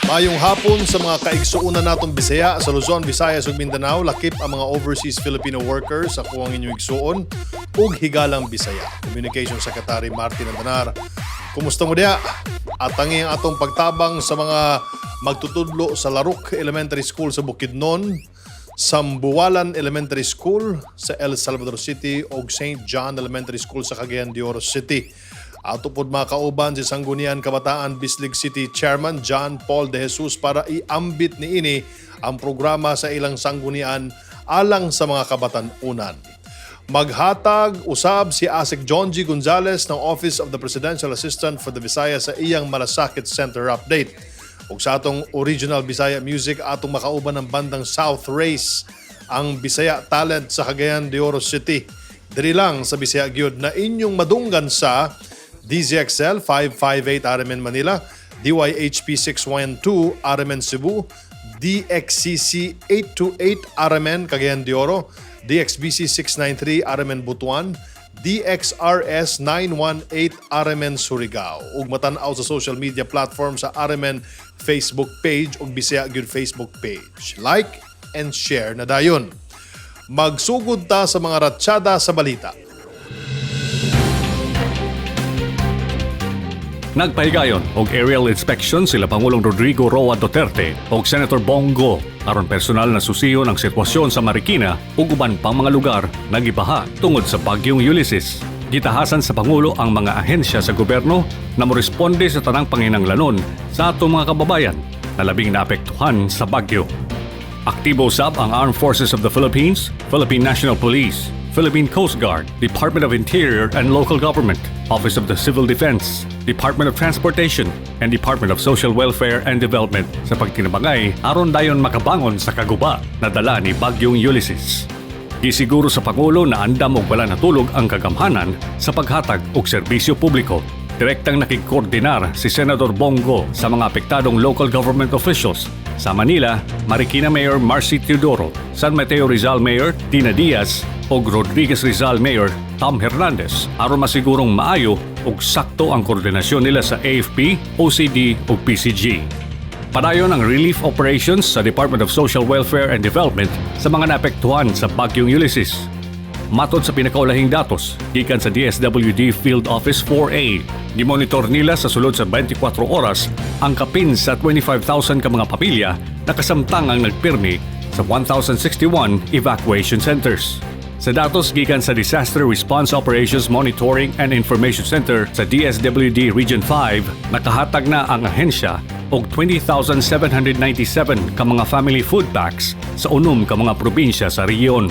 Mayong hapon sa mga kaigsuonan natong Bisaya sa Luzon, Visayas ug Mindanao, lakip ang mga overseas Filipino workers. Ako ang inyong igsuon ug higalang Bisaya, Communication Secretary Martin Andanar. Kumusta mo diha? Atangi ang atong pagtabang sa mga magtutudlo sa Laruk Elementary School sa Bukidnon, Sambualan Elementary School sa El Salvador City ug St. John Elementary School sa Cagayan de Oro City. Ato pod makauban si Sangguniang Kabataan Bislig City Chairman John Paul De Jesus para iambit niini ang programa sa ilang sanggunian alang sa mga kabatan-unan. Maghatag usab si Asec John G. Gonzales ng Office of the Presidential Assistant for the Visayas sa iyang Malasakit Center update. Ug sa atong original Bisaya music, atong makauban ng bandang South Race, ang Bisaya talent sa Cagayan de Oro City. Diri lang sa Bisaya gyud na inyong madunggan sa DZXL 558 RMN Manila, DYHP 612 RMN Cebu, DXCC 828 RMN Cagayan de Oro, DXBC 693 RMN Butuan, DXRS 918 RMN Surigao. Ug matan-aw sa social media platform sa RMN Facebook page ug Bisaya gyud Facebook page. Like and share na dayon. Magsugod ta sa mga ratsyada sa balita. Nagpahigayon og aerial inspection sila Pangulong Rodrigo Roa Duterte og Senator Bong Go aron personal na susiyon ang sitwasyon sa Marikina ug uban pang mga lugar na gibaha tungod sa bagyong Ulysses. Gitahasan sa Pangulo ang mga ahensya sa gobyerno na moresponde sa tanang panginanglanon sa atong mga kababayan na labing naapektuhan sa bagyo. Aktibo usab ang Armed Forces of the Philippines, Philippine National Police, Philippine Coast Guard, Department of Interior and Local Government, Office of the Civil Defense, Department of Transportation, and Department of Social Welfare and Development sa pagtinabangay aron dayon makabangon sa kaguba na dala ni Bagyong Ulysses. Gisiguro sa Pangulo na andam og wala natulog ang kagamhanan sa paghatag og serbisyo publiko. Direktang nakigkoordinar si Senador Bong Go sa mga apektadong local government officials sa Manila, Marikina Mayor Marcy Teodoro, San Mateo Rizal Mayor Tina Diaz ug Rodriguez Rizal Mayor Tom Hernandez aron masigurong maayo ug sakto ang koordinasyon nila sa AFP, OCD ug PCG. Padayon ang relief operations sa Department of Social Welfare and Development sa mga naapektuhan sa Bagyong Ulysses. Matod sa pinakaulahing datos, gikan sa DSWD Field Office 4A, gimonitor nila sa sulod sa 24 oras ang kapin sa 25,000 ka mga pamilya na kasamtang ang nagpirmi sa 1,061 evacuation centers. Sa datos gikan sa Disaster Response Operations Monitoring and Information Center sa DSWD Region 5, nakahatag na ang ahensya og 20,797 ka mga family food packs sa 6 ka mga probinsya sa rehiyon.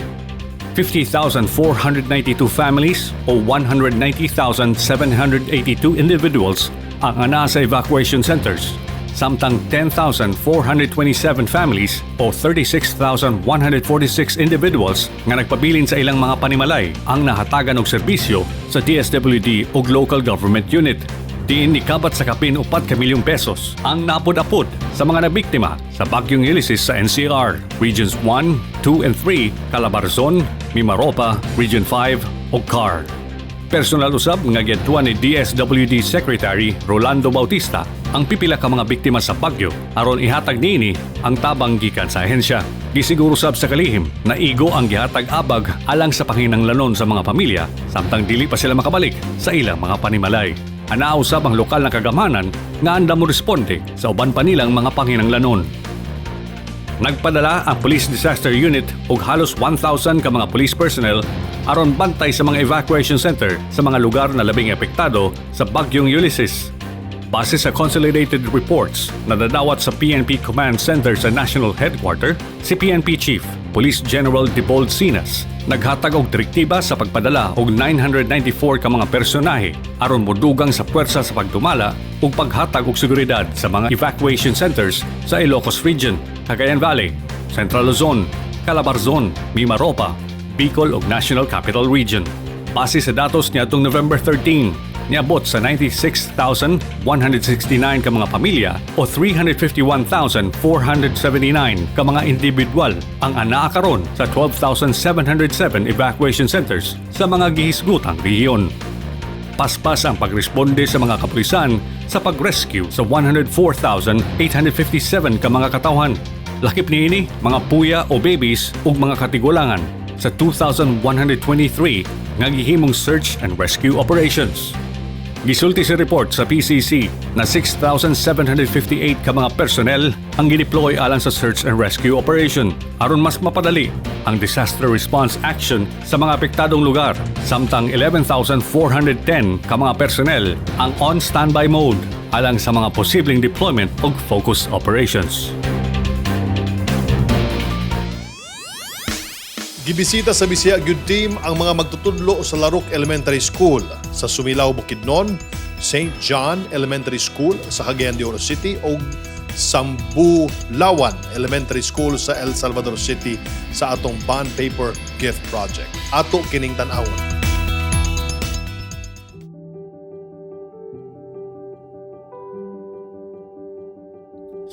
50,492 families o 190,782 individuals ang anaa sa evacuation centers, samtang 10,427 families o 36,146 individuals nga nagpabilin sa ilang mga panimalay ang nahatagan og serbisyo sa DSWD ug local government unit. Diin nikabat sa kapin 4 ka milyong pesos ang naapod-apod sa mga nabiktima sa Bagyong Ulysses sa NCR, Regions 1, 2 and 3, Calabarzon, Mimaropa, Region 5 ug CAR. Personal usab nga giadtuan ni DSWD Secretary Rolando Bautista ang pipila ka mga biktima sa bagyo aron ihatag niini ang tabang gikan sa ahensya. Gisiguro sab sa kalihim na igo ang gihatag abag alang sa panginanglanon sa mga pamilya samtang dili pa sila makabalik sa ilang mga panimalay. Anaa usab ang lokal na kagamhanan nga andam mo responde sa uban pa nilang mga panginanglanon. Nagpadala ang Police Disaster Unit og halos 1,000 ka mga police personnel aron bantay sa mga evacuation center sa mga lugar na labing apektado sa Bagyong Ulysses. Base sa consolidated reports na nadawat sa PNP Command Center sa National Headquarter, si PNP Chief Police General Debold Sinas naghatag og direktiba sa pagpadala og 994 ka mga personahe aron modugang sa puwersa sa pagdumala ug paghatag og seguridad sa mga evacuation centers sa Ilocos Region, Cagayan Valley, Central Luzon, Calabarzon, Mimaropa, Bicol ug National Capital Region. Base sa datos niadtong November 13, niabot sa 96,169 ka mga pamilya o 351,479 ka mga individual ang anaa karon sa 12,707 evacuation centers sa mga gihisgutang rehiyon. Paspas ang pagresponde sa mga kapulisan sa sa pag-rescue sa 104,857 ka mga katawhan. Lakip niini mga puya o babies ug mga katigulangan sa 2,123 nga gihimong search and rescue operations. Gisulti sa report sa PCC na 6,758 ka mga personnel ang gideploy alang sa search and rescue operation aron mas mapadali ang disaster response action sa mga apektadong lugar, samtang 11,410 ka mga personnel ang on standby mode alang sa mga posibleng deployment ug focus operations. Gibisita sa Bisaya Gyud Team ang mga magtutudlo sa Larok Elementary School sa Sumilao, Bukidnon, St. John Elementary School sa Cagayan de Oro City ug Sambulawan Elementary School sa El Salvador City sa atong Bond Paper Gift Project. Ato kining tan-awon.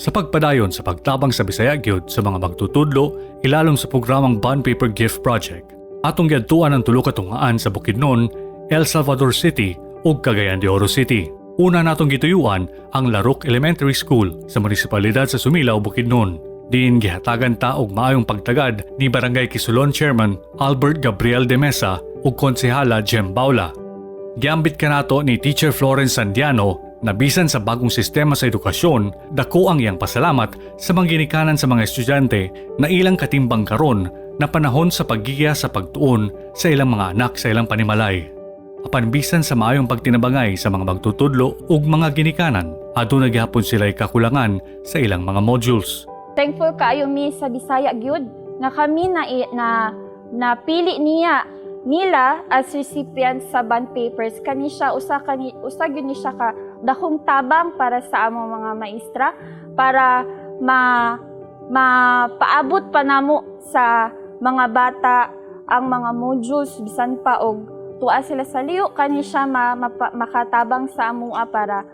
Sa pagpadayon sa pagtabang sa Bisaya gyud sa mga magtutudlo ilalom sa programang Bond Paper Gift Project, atong giadtuan ang tulo ka tungaan sa Bukidnon, El Salvador City ug Cagayan de Oro City. Una natong gituyuan ang Larok Elementary School sa munisipalidad sa Sumilao, Bukidnon. Diin gihatagan ta og maayong pagtagad ni Barangay Kisulon Chairman Albert Gabriel de Mesa ug Konsehala Jem Baula. Giambit kanato ni Teacher Florence Sandiano na bisan sa bagong sistema sa edukasyon, dako ang iyang pasalamat sa mga ginikanan sa mga estudyante na ilang katimbang karon na panahon sa paggiya sa pagtuon sa ilang mga anak sa ilang panimalay. Apan bisan sa maayong pagtinabangay sa mga magtutudlo ug mga ginikanan, aduna gihapon sila'y kakulangan sa ilang mga modules. Thankful kaayo mi sa Bisaya gyud nga kami na na napili niya nila as recipients sa bond papers. Kani siya usa gyud ni siya ka dakong tabang para sa among mga maestra para mapaabot pa namo sa mga bata ang mga modules bisan pa og tuwa sila sa liyo. Kani siya makatabang sa amoa para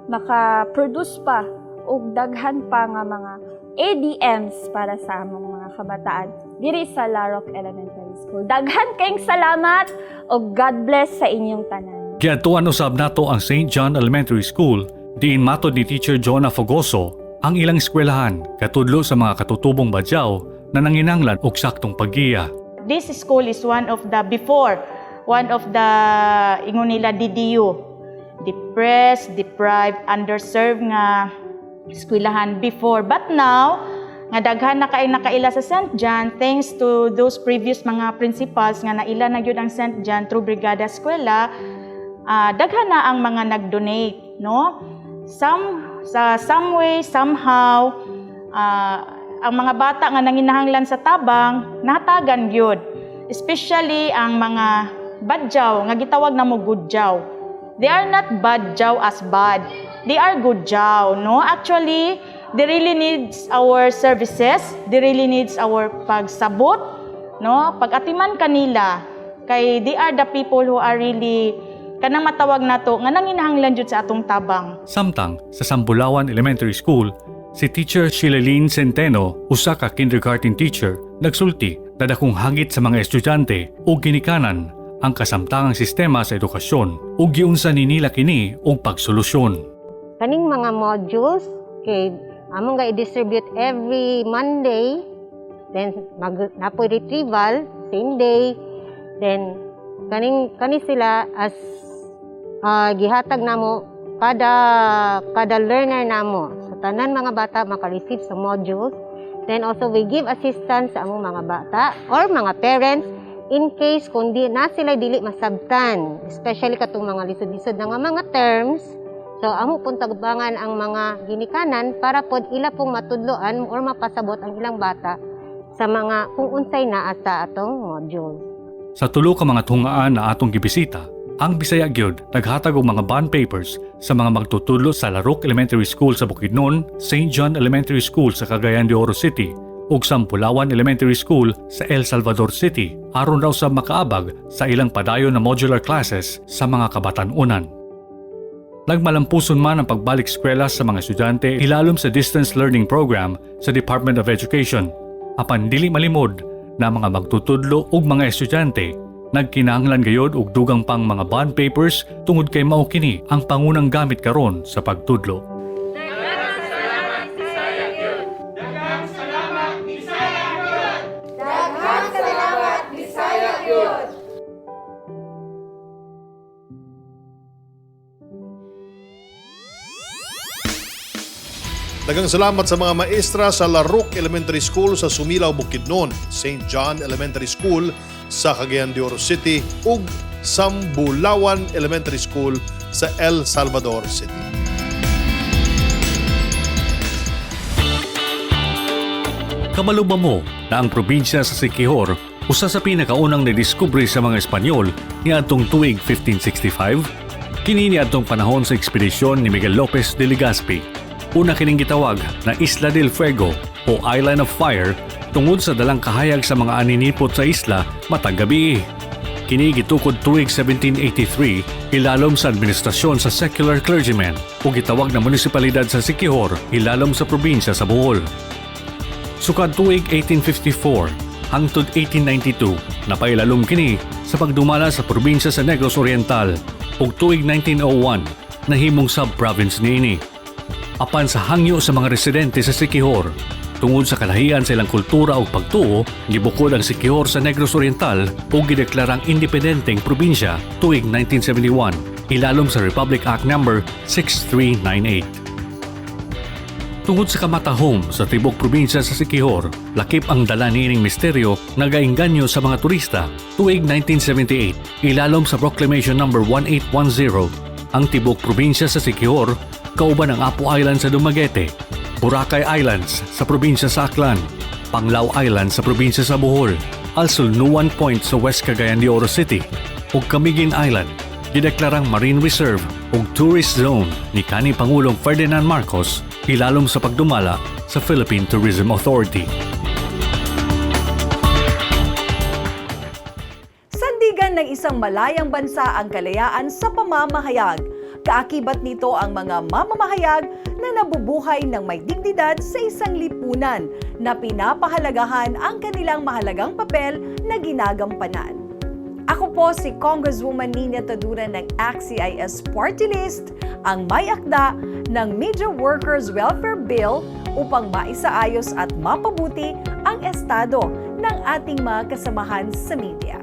maka-produce pa og daghan pa nga mga ADMs para sa among mga kabataan diri sa Larok Elementary School. Daghan kayong salamat ug God bless sa inyong tanan. Giadtuan usab nato ang St. John Elementary School, diin matod ni Teacher Jonah Fogoso ang ilang eskwelahan katudlo sa mga katutubong Badjao na nanginanglan og saktong paggiya. This school is one of the before, one of the ingon nila DDU, depressed, deprived, underserved nga eskwelahan before. But now, nga daghan na kay nakaila sa St. John thanks to those previous mga principals nga naila na gyud ang St. John through Brigada Eskwela, daghan na ang mga nag-donate, no? Some way, somehow, ang mga bata nga nanginahanglan sa tabang, natagan gyud. Especially ang mga Badjaw nga gitawag namo Gudjaw. They are not Badjaw as bad. They are Gudjaw, no? Actually, they really needs our services. They really needs our pagsabot, no? Pag-atiman kanila kay they are the people who are really kanang matawag nato nga nanginahanglan jud sa atong tabang. Samtang sa Sambulawan Elementary School, si Teacher Shileline Centeno, usa ka kindergarten teacher, nagsulti na dakong hagit sa mga estudyante o ginikanan ang kasamtangang sistema sa edukasyon ug giunsa ni nila kini og pagsolusyon. Kaning mga modules kay among ga i-distribute every Monday, then mag napoy retrieval same day, then kaning kani sila as gihatag namo kada kada learner namo. So tanan mga bata maka-receive sa modules. Then also we give assistance sa among mga bata or mga parents in case kung di na sila dili masabtan, especially katong mga lisod-lisod na nga mga terms. So amo pong tagbangan ang mga ginikanan para pod ila pong matudloan or mapasabot ang ilang bata sa mga kung unsay naa sa atong module. Sa tulo ka mga tungaan na atong gibisita, ang Bisaya gyud naghatag og mga bond papers sa mga magtutudlo sa Larok Elementary School sa Bukidnon, St. John Elementary School sa Cagayan de Oro City ug Sampulawan Elementary School sa El Salvador City aron raw sa makaabag sa ilang padayon na modular classes sa mga kabatan-unan. Nagmalampuson man ang pagbalik eskwela sa mga estudyante ilalom sa distance learning program sa Department of Education. Apan dili malimod na mga magtutudlo ug mga estudyante Nagkinahanglan gayod og dugang pang mga bond papers tungod kay mao kini ang pangunang gamit karon sa pagtudlo. Daghang salamat sa mga maestra sa Laruk Elementary School sa Sumilao, Bukidnon, St. John Elementary School sa Cagayan de Oro City ug Sambulawan Elementary School sa El Salvador City. Kabalo ba mo na ang probinsya sa Siquijor usa sa pinakaunang nadiskubre sa mga Espanyol niadtong tuig 1565? Kini niadtong panahon sa ekspedisyon ni Miguel Lopez de Legazpi. Una kining gitawag na Isla del Fuego o Island of Fire tungod sa dalang kahayag sa mga aninipot sa isla matag gabi. Kini gitukod tuig 1783 ilalom sa administrasyon sa secular clergymen ug gitawag na munisipalidad sa Siquijor ilalom sa probinsya sa Bohol. Sukad tuig 1854 hangtod 1892, napailalom kini sa pagdumala sa probinsya sa Negros Oriental ug tuig 1901 nahimong sub-province niini. Apan sa hangyo sa mga residente sa Siquijor, tungod sa kalahian sa ilang kultura ug pagtuo, gibukod ang Siquijor sa Negros Oriental ug gideklarang independenteng probinsya tuig 1971 ilalom sa Republic Act No. 6398. Tungod sa kamatahom sa tibok probinsya sa Siquijor, lakip ang dala niining misteryo nagainganyo sa mga turista. Tuig 1978, ilalom sa Proclamation No. 1810, ang tibok probinsya sa Siquijor, kauban ang Apo Island sa Dumaguete, Boracay Islands sa probinsya sa Aklan, Panglao Island sa probinsya sa Bohol, Alsolnuan Point sa West Cagayan de Oro City, ug Camiguin Island gideklarang Marine Reserve ug Tourist Zone ni kanhi Pangulong Ferdinand Marcos ilalom sa pagdumala sa Philippine Tourism Authority. Sandigan ng isang malayang bansa ang kalayaan sa pamamahayag. Kaakibat nito ang mga mamamahayag na nabubuhay ng may dignidad sa isang lipunan na pinapahalagahan ang kanilang mahalagang papel na ginagampanan. Ako po si Congresswoman Nina Taduran ng ACT-CIS Party List, ang may akda ng Media Workers Welfare Bill upang maisaayos at mapabuti ang estado ng ating mga kasamahan sa media.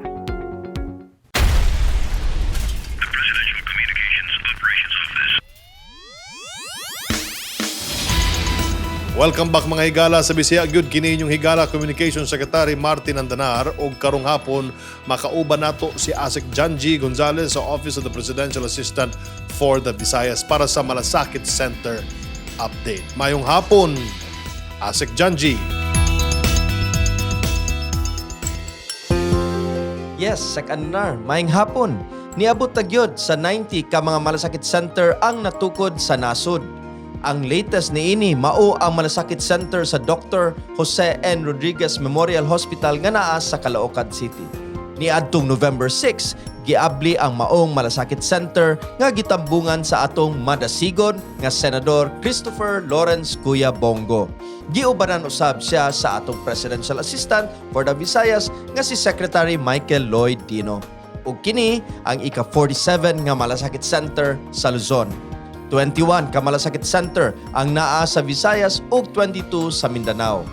Welcome back, mga higala, sa Bisaya Gyud. Kini inyong higala, Communication Secretary Martin Andanar, ug karong hapon makauban nato si Asec Janji Gonzales sa Office of the Presidential Assistant for the Visayas para sa Malasakit Center update. Mayong hapon, Asec Janji. Yes, Sec Andanar, maayong hapon. Niabot ta gyud sa 90 ka mga malasakit center ang natukod sa nasod. Ang latest niini mao ang Malasakit Center sa Dr. Jose N. Rodriguez Memorial Hospital nga naa sa Caloocan City. Niadtong November 6, giabli ang maong Malasakit Center nga gitambungan sa atong madasigon nga Senador Christopher Lawrence Kuya Bong Go. Giubanan usab siya sa atong Presidential Assistant for the Visayas nga si Secretary Michael Lloyd Dino. Ug kini ang ika-47 nga Malasakit Center sa Luzon. 21 ka Malasakit Center ang naa sa Visayas ug 22 sa Mindanao.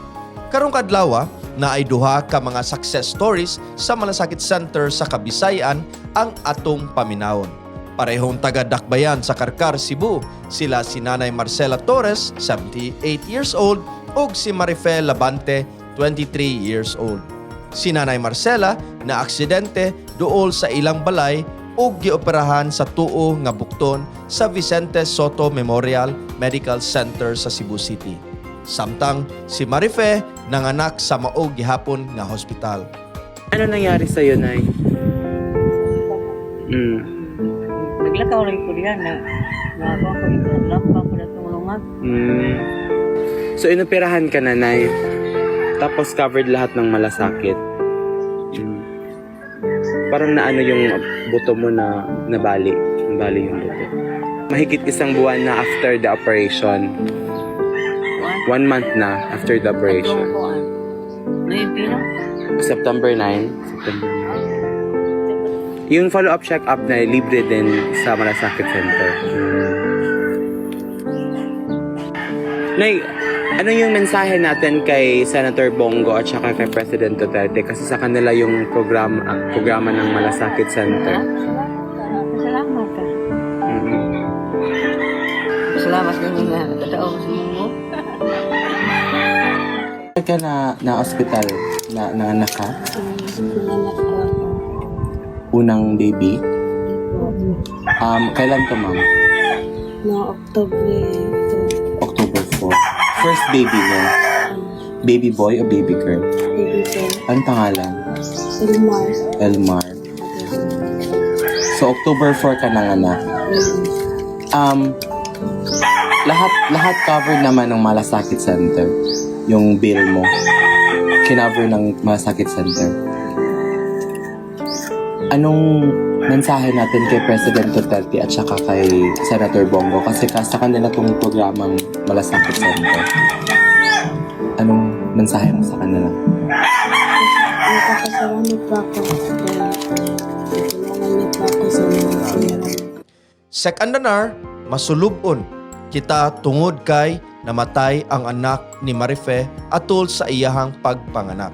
Karong kadlawa, naay duha ka mga success stories sa Malasakit Center sa Kabisayan ang atong paminawon. Parehong taga Dakbayan sa Carcar, Cebu, sila si Nanay Marcela Torres, 78 years old, ug si Marife Labante, 23 years old. Si Nanay Marcela na aksidente duol sa ilang balay ug gioperahan sa tuo nga bukton sa Vicente Soto Memorial Medical Center sa Cebu City. Samtang si Marife nanganak sa mao gihapon nga hospital. Ano nangyari sa'yo, Nay? Naglakaw lang ko diyan na nagawa ko ito, naglampa ko na tulungan. So, inoperahan ka na, Nay. Tapos covered lahat ng malasakit. Parang naano yung buto mo na nabali. Nabali yung buto. Mahigit isang buwan na after the operation. One month na after the operation. Kuan. Naipila. September 9. September 9. Yung follow-up check-up na libre din sa Malasakit Center. Nay, ano yung mensahe natin kay Senator Bongo at saka kay President Duterte kasi sa kanila yung programa ng Malasakit Center? Salamat ka. Salamat ganyan nga. Totoo sa mo. Ka na na ospital na nanganak ka? Unang baby? Kailan to, ma'am? No, October. October 4. First baby mo? Baby boy o baby girl? Baby girl. Anong pangalan? Elmar. Elmar. So, October 4 ka nanganak. Lahat lahat covered naman ng Malasakit Center. Yung bill mo. Kinover ng Malasakit Center. Anong mensahe natin kay President Duterte at saka kay Senator Bongo? Kasi sa kanila tong programang Malasakit Center. Anong mensahe mo sa kanila? Nagpapasalamat po ako kaya natulungan niyo po ako sa mga kailangan. Second Andanar, masulubon kita tungod kay namatay ang anak ni Marife atol sa iyahang pagpanganak.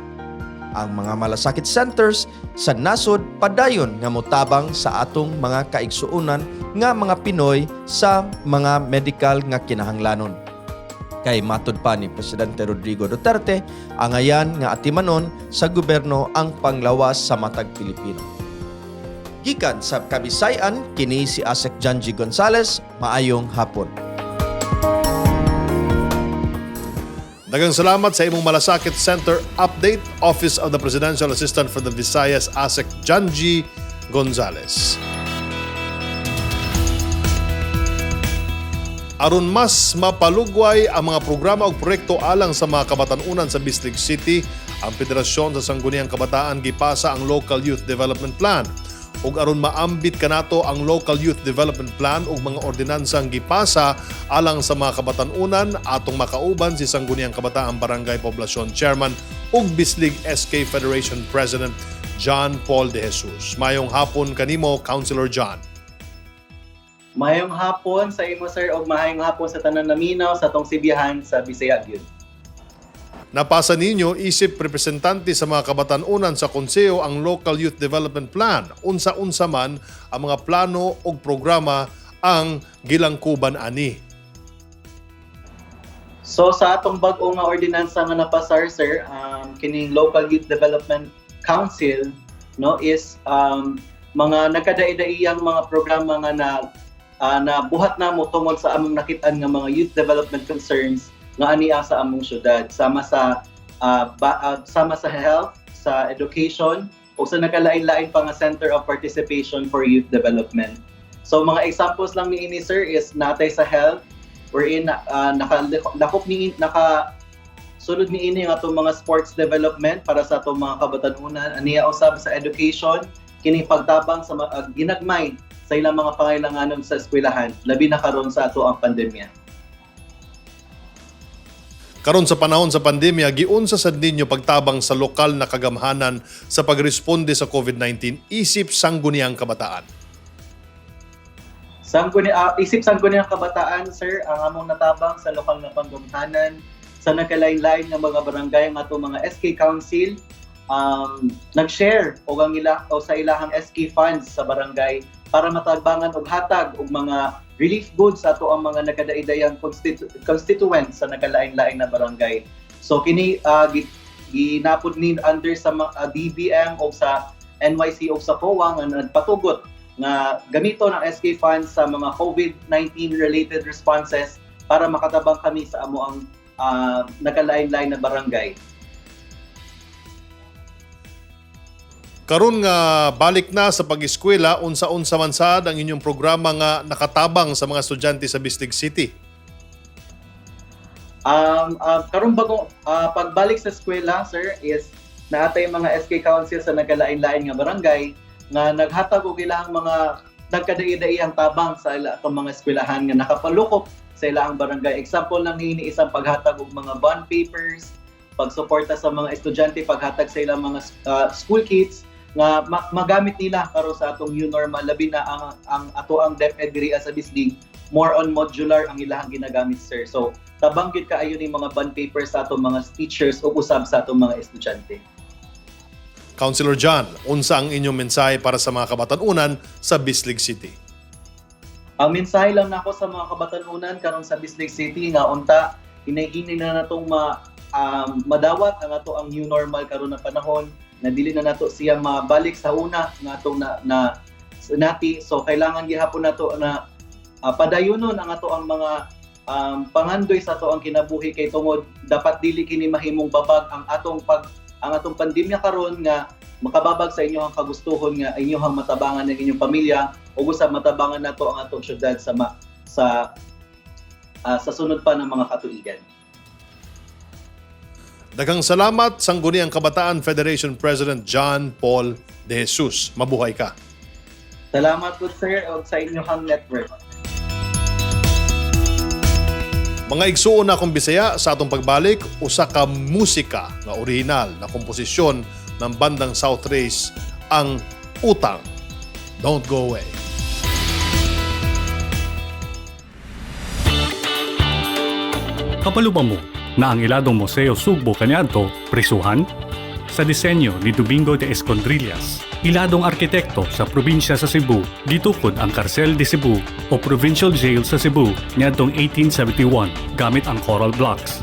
Ang mga malasakit centers sa nasod padayon nga motabang sa atong mga kaigsuonan nga mga Pinoy sa mga medical nga kinahanglanon. Kay matud pa ni Presidente Rodrigo Duterte, angayan nga atimanon sa gobyerno ang panglawas sa matag Pilipino. Gikan sa Kabisayan, kini si Asek Janji Gonzales, maayong hapon. Daghang salamat sa imong Malasakit Center Update, Office of the Presidential Assistant for the Visayas, ASEC Janji Gonzales. Aron mas mapalugway ang mga programa ug proyekto alang sa mga kabatan-unan sa Bislig City, ang Federasyon sa Sangguniang Kabataan gipasa ang Local Youth Development Plan. Ug aron maambit kanato ang Local Youth Development Plan ug mga ordinansang gipasa alang sa mga kabatan-unan, atong makauban si Sangguniang Kabataan Barangay Poblacion Chairman ug Bislig SK Federation President John Paul De Jesus. Mayong hapon kanimo, Councilor John. Mahayong hapon sa imo, sir, og mahayong hapon sa tanan naminaw sa atong sibihan sa Bisaya gyud. Napasa ninyo isip representante sa mga kabatan-unan sa konseho ang Local Youth Development Plan. Unsa-unsa man ang mga plano ug programa ang gilangkuban ani. So sa atong bag-o nga ordinansa nga napasar, sir, kining Local Youth Development Council, no, is mga nagkadaidayang mga programa nga na na buhat namo tungod sa among nakit-an nga mga youth development concerns nga ania sa among syudad, sama sa health, sa education o sa nagkalain-lain pa nga center of participation for youth development. So mga examples lang niini, sir, is natay sa health wherein naka ni naka sulod niini ang atong mga sports development para sa atong mga kabatan-unan. Aniya usab sa education, kini pagtabang sa ginagmay sa ilang mga pangailanganon sa eskwelahan, labi na karon sa ato ang pandemya. Karon sa panahon sa pandemya, giunsa sad ninyo pagtabang sa lokal na kagamhanan sa pagresponde sa COVID-19 isip Sangguniang Kabataan? Isip Sangguniang Kabataan, sir, ang among natabang sa lokal nga panggamhanan sa nagkalain-lain nga mga barangay ang atong mga SK Council, nag-share og ang ila o sa ilahang SK funds sa barangay para matabangan og hatag og mga relief goods sa ato ang mga nagkadaidayang constituents sa nagkalain-lain na barangay. So kini ginapod ni under sa DBM o sa NYC o sa COA nga nagpatugot nga gamito ng SK funds sa mga COVID-19 related responses para makatabang kami sa amo ang nagkalain-lain na barangay. Karon nga balik na sa pag-eskwela, unsa-unsa man sad ang inyong programa nga nakatabang sa mga estudyante sa Bislig City? Karon bago pagbalik sa eskwela, sir, is naatay mga SK Council sa nagkalain-lain nga barangay nga naghatag og ilahang mga nagkadai-dai ang tabang sa ila atong mga eskwelahan nga nakapalukop sa ilahang barangay. Example lang niini isang paghatag og mga bond papers, pagsuporta sa mga estudyante, paghatag sa ilang mga school kits. Nga magamit nila karon sa atong new normal, labi na ang ato ang DepEd diri sa Bislig, more on modular ang ilahang ginagamit, sir. So tabang gyud kaayo ni mga bond papers sa atong mga teachers ug usab sa atong mga estudyante. Councilor John, unsa ang inyong mensahe para sa mga kabatanunan sa Bislig City? Ang mensahe lang nako sa mga kabatanunan karon sa Bislig City nga unta hinay-hinay na natong madawat ang ato ang new normal karon na panahon na dili na nato siya mabalik sa una nga atong na, na nati. So kailangan gihapon nato na padayonon ang ato ang mga pangandoy sa ato ang kinabuhi kay tungod dapat dili kini mahimong babag ang atong pandemya karon nga makababag sa inyong kagustuhon nga inyong matabangan ng inyong pamilya ug usab matabangan nato ang atong syudad sa ma, sa ah, sa sunod pa ng mga katuigan. Daghang salamat, Sangguniang Kabataan Federation President John Paul De Jesus. Mabuhay ka. Salamat po, sir, ug sa inyong network. Mga igsuon na akong Bisaya, sa atong pagbalik, usa ka musika nga orihinal na komposisyon ng bandang South Race, ang Utang. Don't go away. Kabalo ba mo na ang iladong Museo Sugbo kaniadto prisuhan? Sa disenyo ni Domingo de Escondrillas, iladong arkitekto sa probinsya sa Cebu, gitukod ang Carcel de Cebu o Provincial Jail sa Cebu niadtong 1871 gamit ang coral blocks.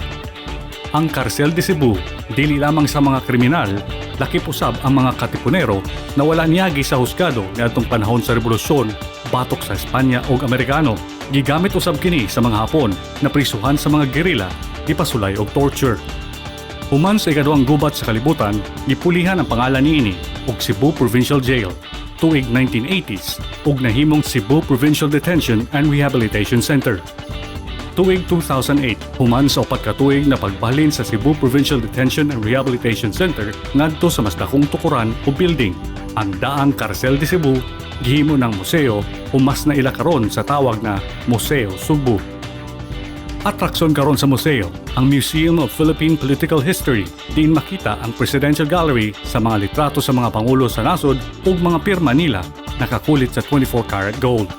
Ang Carcel de Cebu dili lamang sa mga kriminal, lakip usab ang mga katipunero na wala niyagi sa husgado niadtong panahon sa rebolusyon batok sa Espanya ug Amerikano. Gigamit usab kini sa mga Hapon na prisuhan sa mga gerila, gipasulay og torture. Human sa ikaduhang gubat sa kalibutan, gipulihan ang pangalan niini og Cebu Provincial Jail tuig 1980s ug nahimong Cebu Provincial Detention and Rehabilitation Center. Tuig 2008, human sa 4 ka tuig na pagbalin sa Cebu Provincial Detention and Rehabilitation Center ngadto sa mas dakong tukuran o building, ang daang Carcel de Cebu gihimo ng museo o mas naila karon sa tawag na Museo Sugbo. Atraksyon karon sa museo ang Museum of Philippine Political History, diin makita ang Presidential Gallery sa mga litrato sa mga pangulo sa nasod ug mga pirma nila nakakulit sa 24 karat gold.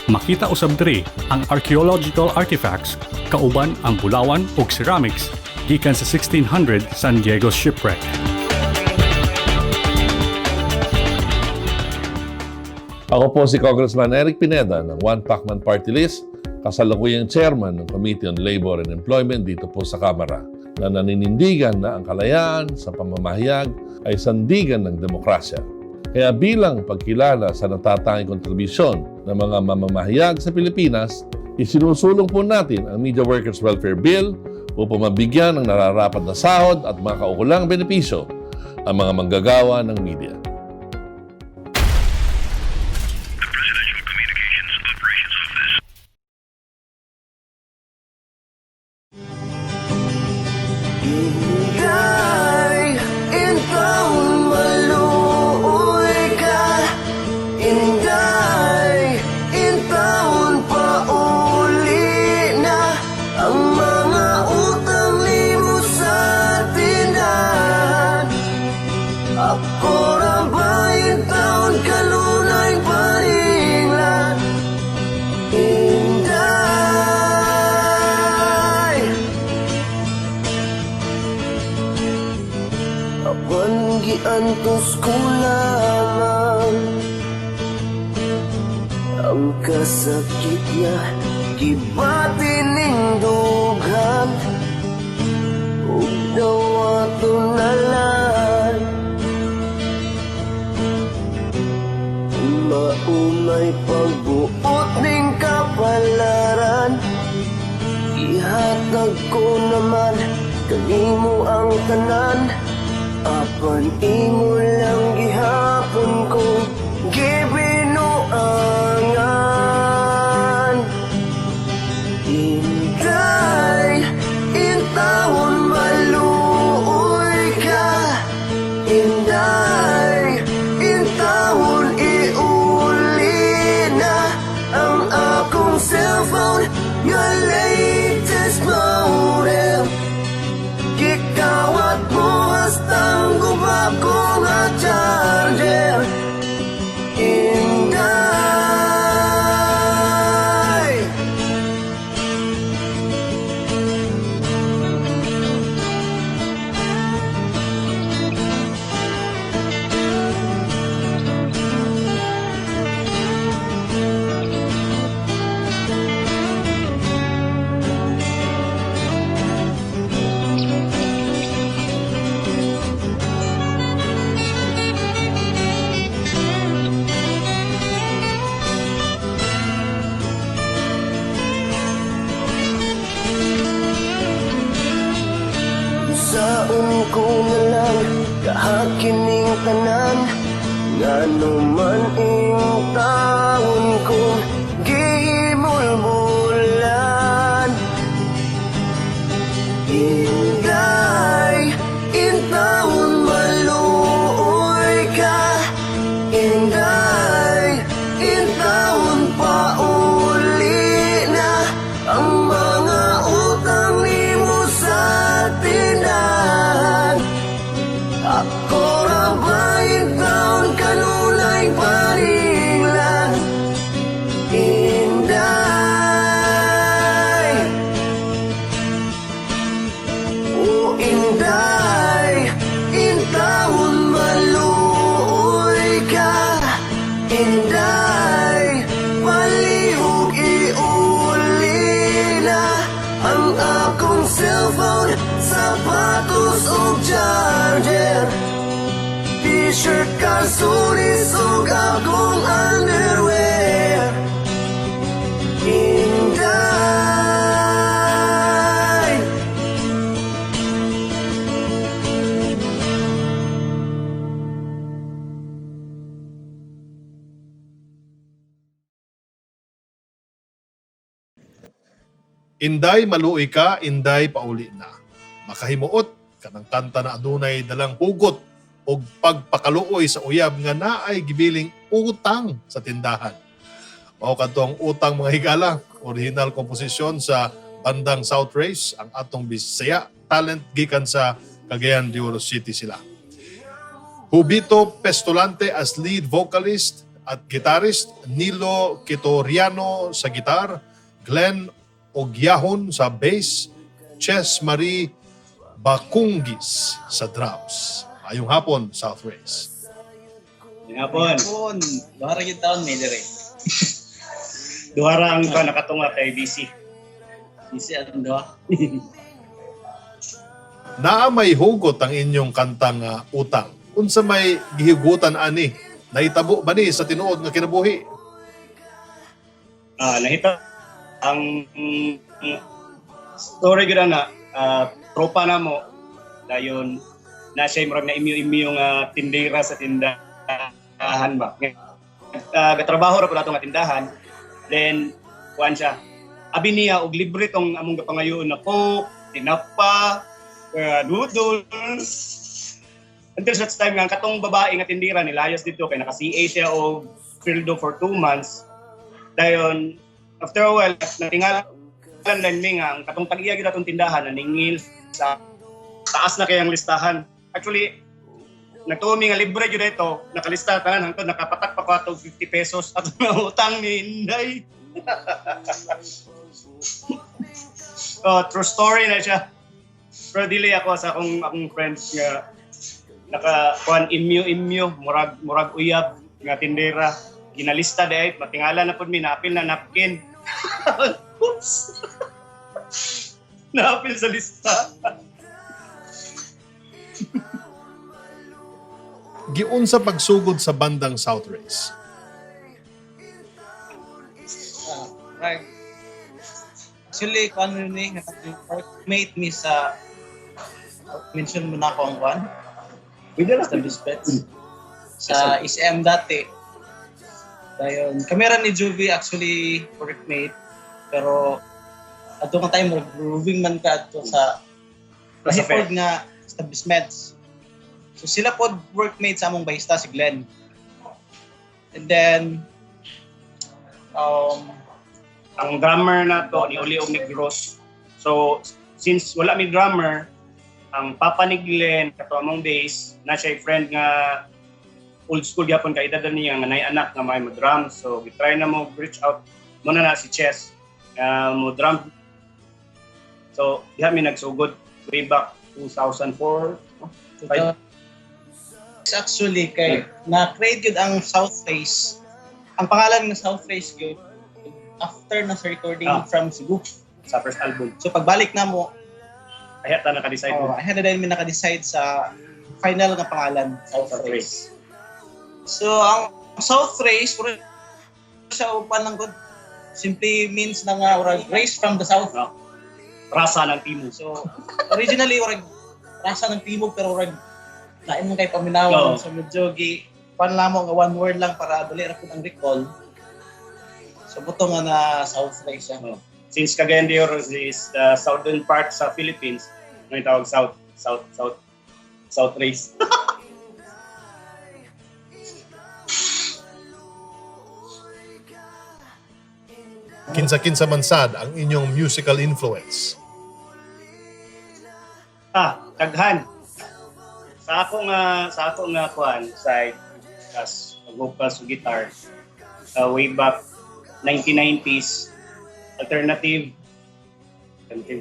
Makita usab diri ang archaeological artifacts kauban ang bulawan ug ceramics gikan sa 1600 San Diego shipwreck. Ako po si Congressman Eric Pineda ng One Pacman Party List, kasalukuyang chairman ng Committee on Labor and Employment dito po sa Kamara, na naninindigan na ang kalayaan sa pamamahayag ay sandigan ng demokrasya. Kaya bilang pagkilala sa natatanging kontribusyon ng mga mamamahayag sa Pilipinas, isinusulong po natin ang Media Workers Welfare Bill upang mabigyan ng nararapat na sahod at mga kaukulang benepisyo ang mga manggagawa ng media. Inday, intawon maluoy ka. Inday, intawon pauli na ang mga utang nimo sa tindahan. Ako ra ba intawon kalunay paninglan? Inday, apan giantos ko lamang ang kasakit nga gibati ning dughan ug dawaton na lang maumay pagbuot ning kapalaran. Ihatag ko naman kanimo ang tanan, apan imo lang gihapon ko gibinuangan. Inday, intawon maluoy ka. Inday, intawon iuli na ang akong cellphone nga latest model. Gikawat mo hastang guba ko nga tiyan. Unsaon ko na lang kahakining tanan, ngano man intawon kong gihimulmulan. Inday, intawon maluoy ka. Inday, intawon pauli na ang mga utang nimo sa tindahan. Ako ra ba intawon kanunay paninglan? Inday, o Inday, intawon maluoy ka. Inday, palihog iuli na ang akong cellphone, sapatos ug charger, T-shirt, kalsones ug akong underwear. Inday. Inday maluoy ka, Inday pauli na. Makahimuot kanang kanta na adunay dalang hugot og pagpakaluoy sa uyab nga naay gibiling utang sa tindahan. Mao kadto ang Utang, mga higala, original komposisyon sa bandang South Race, ang atong Bisaya talent gikan sa Cagayan de Oro City sila. Jubito Pestolante as lead vocalist at guitarist, Nilo Kitoriano sa gitar, Glenn Ogyahon sa bass, Ches Marie Bakungis sa drums. Maayong hapon, South Race. Hapon. Hapon. Duha ra gyud taon may dire. Duha ra ang ka nakatunga kay busy. Busy ang duha. Naa may hugot ang inyong kantang Utang. Unsa may gihugutan ani? Nahitabo ba ni sa tinuod nga kinabuhi? Nahita ang story gyud na tropa namo dayon na siya murag na imyo-imyo nga tindera sa tindahan ba. Gatrabaho ra pud ato nga tindahan. Then kuan siya. Abi niya og libre tong among gapangayoon na Coke, tinapa, noodles. Until such time nga ang katong babae nga tindira nilayas dito kay naka-CA siya og sweldo for 2 months. Dayon after a while natingala lang mi nga ang katong tag-iya gyud atong tindahan naningil sa taas na kayang listahan. Actually, nagtuo mi nga libre gyud ito, nakalista tanan hangtod nakapatak pa ko ato 50 pesos ato na utang ni Inday. Oh, true story na siya. Pero dili ako sa akong friends nga naka kuan imyo imyo murag murag uyab nga tindera ginalista dai matingala na pud mi naapil na napkin. Oops, naapil sa lista. Giunsa pagsugod sa bandang South Race? Right. Actually, kung ano ni, workmate mi sa, mention mo na ako ang kwan? Establishments. Sa SM dati. Dayon, kami ra ni Juvie actually workmate. Pero ato nga time roving man ka ato sa Sa lahi pod nga establishments. So sila pod workmate sa among barista si Glenn. And then Ang drummer na to ni Uli og Negros. So since wala mi drummer, ang papa ni Glenn kato among bass na siya friend nga old school gyapon kay edad na niya nga nay anak nga may mo drum. So gitry na mo reach out mo na si Chess nga mo drum. So diha mi nagsugod way back 2004, no? Five. Actually kay na-create gyud ang South Face. Ang pangalan ng South Face gyud after na sa recording from Cebu. Sa first album. So pagbalik na mo, Ay ta naka-decide oh, mo. Ay na dahil mi naka-decide sa final nga pangalan, South South Race. So ang South Race puro siya upan lang gud. Simply means na nga urag race from the south. Rasa ng Timo. So originally urag Rasa ng Timog pero rag lain man kay paminawan. Oo. So medyo gi pan lamo nga one word lang para dali ra pud ang recall. So buto nga na South Race siya. Oh. Since Cagayan de Oro is the southern part sa Philippines, may tawag South, South, South, South Race. Kinsa-kinsa man sad ang inyong musical influence? Ah, daghan. Sa ako nga kuan side as vocals ug guitar, way back 1990s, alternative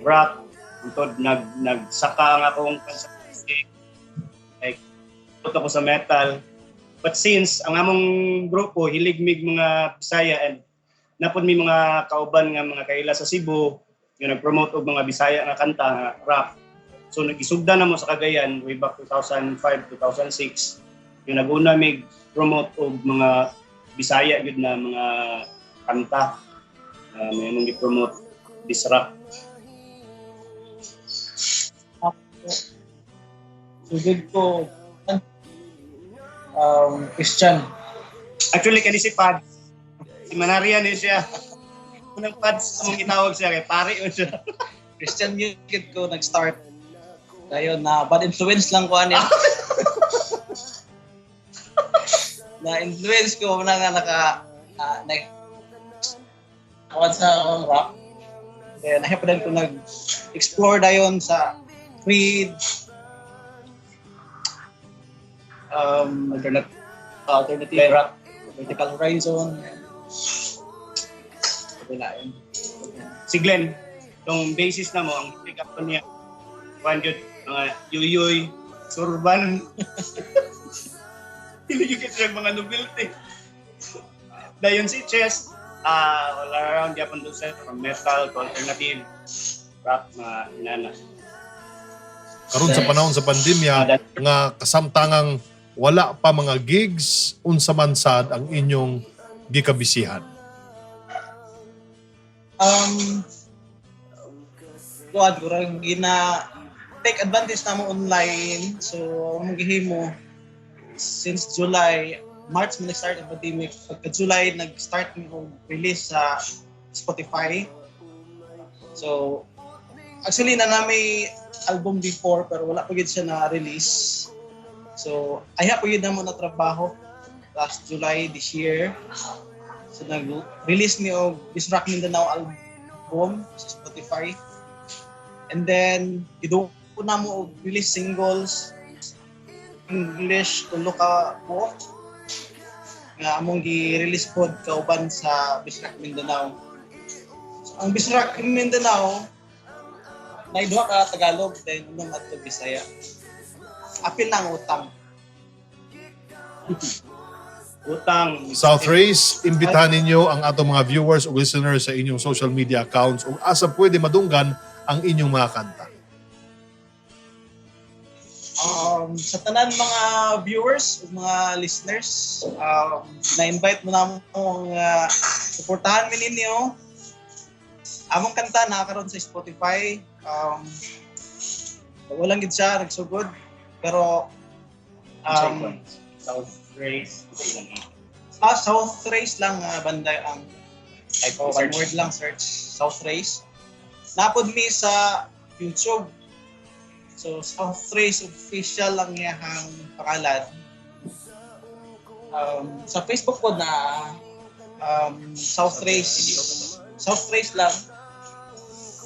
rock, hangtod nagsaka ang akong sa music. Like ako sa metal. But since ang among grupo hilig mig mga Bisaya and napod mi mga kauban nga mga kaila sa Cebu nga nag-promote og mga Bisaya nga kanta nga rock. So nagisugda na mo sa Cagayan way back 2005, 2006. Yung naguna mig promote og mga Bisaya gyud na mga kanta. May among gi-promote this rock. Sugod ko Christian. Actually kani si Pads. Si Manaria ni siya. Unang Pads among gitawag siya kay pare man siya. Christian music ko nag-start. Dayon na bad influence lang ko ani. Na influence ko na nga naka na kuan sa akong rock. Then nahipa ko nag-explore dayon sa Creed, alternative rock, Vertical Horizon. Wala yun. Si Glenn, tong basis na mo, ang pick up niya, kuan gyud, mga yuyuy, surban. Hindi gyud siya mga novelty. Dayon si Chess, all around yapon doon sa from metal to alternative rock, mga inana. Karon sa panahon sa pandemya nga kasamtangang wala pa mga gigs, unsa man sad ang inyong gikabisihan? Kuan ko rin gina take advantage na mo online. So, among gihimo since July, March man nag-start ang pandemic. Pagka July nag-start mi og release sa Spotify. So, actually na may album before pero wala pa gid siya na release. So, ayha pa gid na mo na trabaho last July this year. So nag-release mi og Bisrak Mindanao album sa Spotify. And then giduko na mo og release singles English tulo ka buok nga among gi-release pod kauban sa Bisrak Mindanao. So, ang Bisrak Mindanao na duha ka Tagalog then unong adto Bisaya. Apil na ang utang. Utang. South Race, imbitahan ninyo ang atong mga viewers o listeners sa inyong social media accounts ug asa pwede madunggan ang inyong mga kanta. Sa tanan mga viewers ug mga listeners, na-invite mo na mo nga suportahan mi ninyo. Among kanta naa karon sa Spotify. Walang gid siya nagsugod pero South Race. South Race lang banda ang Type oh, one search. word lang search South Race. Napod mi sa YouTube. So South Race official ang iyahang pangalan. Sa Facebook po na South Race, South Race lang.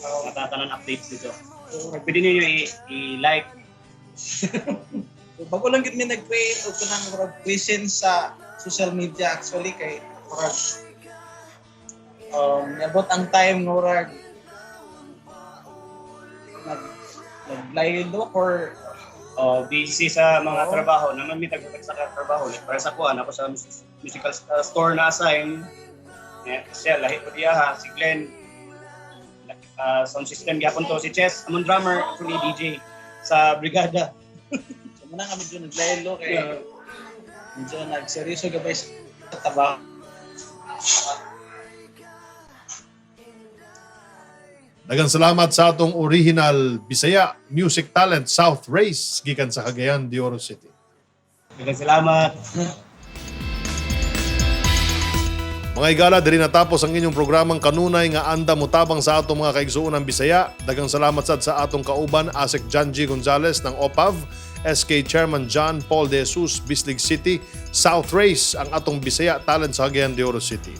Natatanan updates dito. So, pwede niyo i-like. So, bago lang gid mi nag-create og kanang murag presence sa social media actually kay murag niabot ang time nga murag naglaylo or Oh, busy sa mga Oo. trabaho. Naman may tagtag sa trabaho. Like, para sa kuan ako sa musical store na assign. Eh, siya lahi po diya ha. Si Glenn, sound system gyapon to si Chess, among drummer, actually DJ sa brigada. So muna nga medyo naglaylo kay medyo nagseryoso gabay sa trabaho. Daghang salamat sa atong original Bisaya music talent, South Race, gikan sa Cagayan de Oro City. Daghang salamat. Mga higala, diri natapos ang inyong programang kanunay nga anda mutabang sa atong mga kaigsuonan Bisaya. Daghang salamat sad sa atong kauban, Asec Janji Gonzales ng OPAV, SK Chairman John Paul De Jesus, Bislig City, South Race, ang atong Bisaya talent sa Cagayan de Oro City.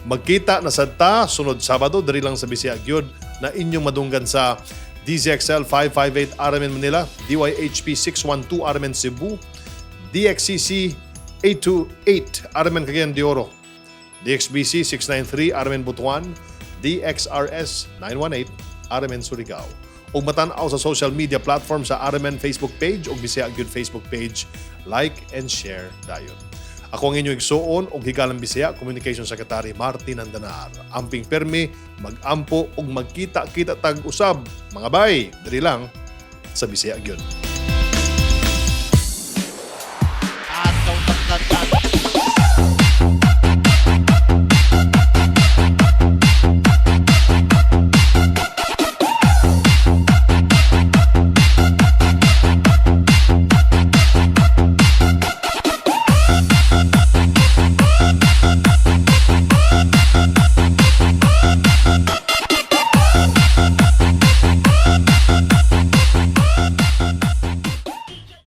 Magkita na sad ta sunod Sabado diri lang sa Bisaya gyud na inyong madunggan sa DZXL 558 RMN Manila, DYHP 612 RMN Cebu, DXCC 828 RMN Cagayan de Oro, DXBC 693 RMN Butuan, DXRS 918 RMN Surigao. Ug matan-aw sa social media platform sa RMN Facebook page ug Bisaya gyud Facebook page, like and share dayon. Ako ang inyong igsuon ug higalang Bisaya, Communication Secretary Martin Andanar. Amping permi, mag-ampo ug magkita-kita tag usab. Mga bay, diri lang sa Bisaya gyud.